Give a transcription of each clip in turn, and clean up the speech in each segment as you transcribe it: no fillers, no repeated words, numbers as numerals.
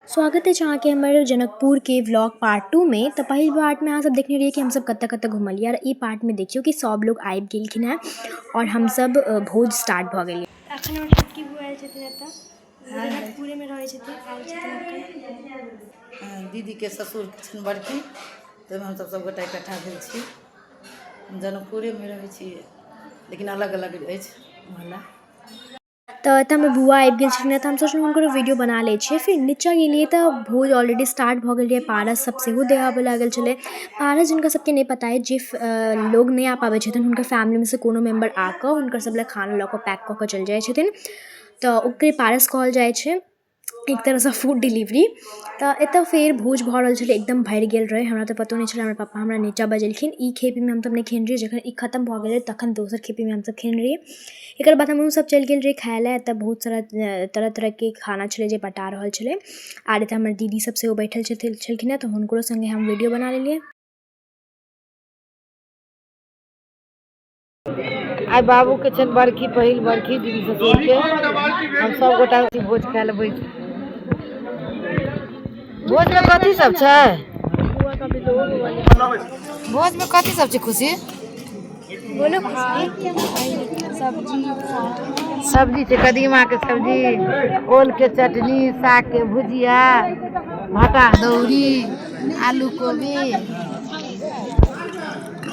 स्वागत अछि अहाँके हमर जनकपुरके व्लॉग पार्ट 2 मे। तऽ पहिल पार्टमे अहाँ सब देखने रहियै कि हमसब कतऽ कतऽ घुमलियै, आओर ई पार्टमे देखियौ कि सब लोग आबि गेलखिन हेँ आओर हमसब भोज स्टार्ट भऽ गेलै। अखन हमर छोटकी बुआ आयल छथिन एतऽ, जनकपुरेमे रहै छथिन, आयल छथिन अखन। दीदीके ससुरके छनि बरखी, ताहिमे हमसब सबगोटा इकट्ठा भेल छी। जनकपुरेमे रहै छी, लेकिन अलग अलग अछि मोहल्ला। तऽ एतऽ हमर बुआ आबि गेल छलखिन तऽ हम सोचलहुँ हुनकर वीडियो बना लै छियै। फेर नीचाँ गेलियै तऽ भोज ऑलरेडी स्टार्ट भऽ गेल रहै, पारस सब सेहो दऽ आबऽ लागल छलै। पारस जिनका सबके नहि पता अछि, जे लोग नहि आबि पाबै छथिन हुनकर फैमिलीमे सँ कोनो मेम्बर आकऽ हुनकर सब लए खाना लऽ कऽ पैक कऽ कऽ चलि जाइ छथिन, तऽ ओकरे पारस कहल जाइ छै, एक तरहसँ फूड डिलीवरी। तऽ एतऽ फेर भोज भऽ रहल छलै, एकदम भरि गेल रहै, हमरा तऽ पतो नहि छलै। हमर पप्पा हमरा नीचाँ बजेलखिन। ई खेपीमे हमसब नहि खेने रहियै, जखन ई खतम भऽ गेलै तखन दोसर खेपीमे हमसब खेने रहियै। एकर बाद हमहूँ सब चलि गेल रहियै खाइ लए। एतऽ बहुत सारा तरह तरहके खाना छलै जे बटा रहल छलै, आर एतऽ हमर दीदी सब सेहो बैठल छथिन छलखिन हेँ, तऽ हुनकरो सङ्गे हम वीडियो बना लेलियै। आइ बाबूके छनि बरखी, पहिल बरखी दीदी ससुरके। हम सब गोटा भोज खाय लए बैस। भोजमे कथी सब छै? भोजमे कथी सब छै खुशी? बोलो खुशी। सब्जी छै कदीमाके सब्जी, ओलके चटनी, सागके भुजिया, भाटा दौरी, आलू कोबी।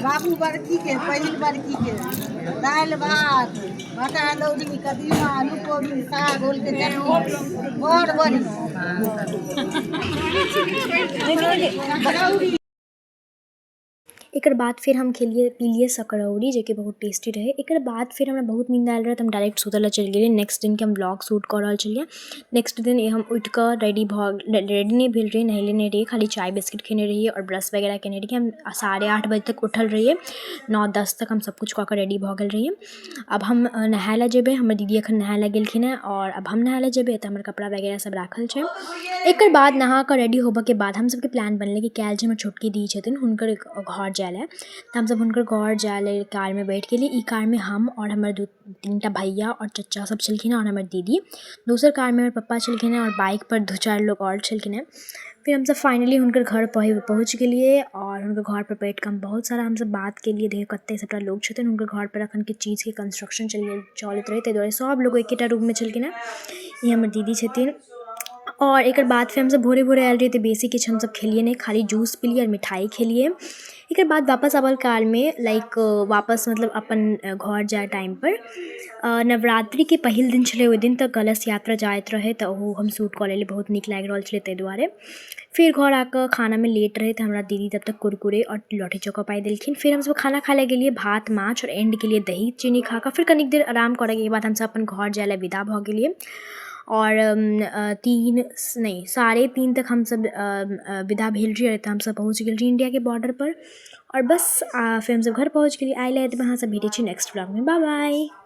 बाबू बरखी के पहिल बरखी के दालि भात, भाटा अदौरी, कदीमा, आलू कोबी, साग, ओलके चटनी, बड़ बढ़िआँ। एकर बाद फेर हम खेलियै पिलियै सकरौरी, जेकि बहुत टेस्टी रहै। एकर बाद फेर हमरा बहुत नींद आयल रहै, तऽ हम डायरेक्ट सुतऽ लए चलि गेलियै। नेक्स्ट दिनके हम व्लॉग शूट कऽ रहल छलियै। नेक्स्ट दिन हम उठिकऽ रेडी भऽ, रेडी नहि भेल रहियै, नहेले नहि रहियै, खाली चाय बिस्किट खेने रहियै आओर ब्रश वगैरह केने रहियै। हम 8:30 बजे तक उठल रहियै, 9-10 तक हम सबकिछु कऽ कऽ रेडी भऽ गेल रहियै। आब हम नहाय लए जेबै, हमर दीदी एखन नहाय लए गेलखिन हेँ आओर आब हम नहाय लए जेबै। तऽ हमर कपड़ा वगैरह सब राखल छै। एकर बाद नहा कऽ रेडी होबऽके बाद हम सबके प्लान बनलै कि काल्हि जे हमर छोटकी दीदी छथिन हुनकर घर जाय लए, तऽ हमसब हुनकर घर जाय लेल कारमे बैठ गेलियै। ई कारमे हम आओर हमर 2-3 टा भैया आओर चचा सब छलखिन हेँ आओर हमर दीदी। दोसर कारमे हमर पप्पा छलखिन हेँ आओर बाइकपर 2-4 लोग आओर छलखिन हेँ। फेर हमसब फाइनली हुनकर घर पहुँच गेलियै आओर हुनकर घरपर बैठिकऽ हम बहुत सारा हमसब बात केलियै। देखियौ कते सबटा लोग छथिन हुनकर घरपर, एखन किछु चीजके कंस्ट्रक्शन चलैत रहै, ताहि दुआरे सब लोग एकेटा रूममे छलखिन हेँ। ई हमर दीदी छथिन। आओर एकर बाद फेर हमसब भोरे भोरे आयल रहियै, तऽ बेसी किछु हमसब खेलियै नहि, खाली जूस पिलियै आओर मिठाई खेलियै। एकर बाद वापस आबल कालमे, लाइक वापस मतलब अपन घर जाय टाइमपर, नवरात्रिके पहिल दिन छलै ओहि दिन, तऽ कलश यात्रा जाइत रहै, तऽ ओहो हम शूट कऽ लेलियै, बहुत नीक लागि रहल छलै ताहि दुआरे। फेर घर आकऽ खानामे लेट रहै, तऽ हमरा दीदी तब तक कुरकुरे आओर लौठी चोखा पाइ देलखिन। फेर हमसब खाना खाय लए गेलियै, भात माछ, आओर एंड केलियै दही चीनी खा कऽ। फेर कनिक देर आराम करैके बाद हमसब अपन घर जाय लए विदा भऽ गेलियै। आओर 3 नहि 3:30 तक हमसब विदा भेल रहियै, तऽ हमसब पहुँच गेल रहियै इंडियाके बॉर्डरपर। आओर बस फेर हमसब घर पहुँच गेलियै। आइ लए एतबे, अहाँ सब भेटै छी नेक्स्ट ब्लॉगमे। Bye bye.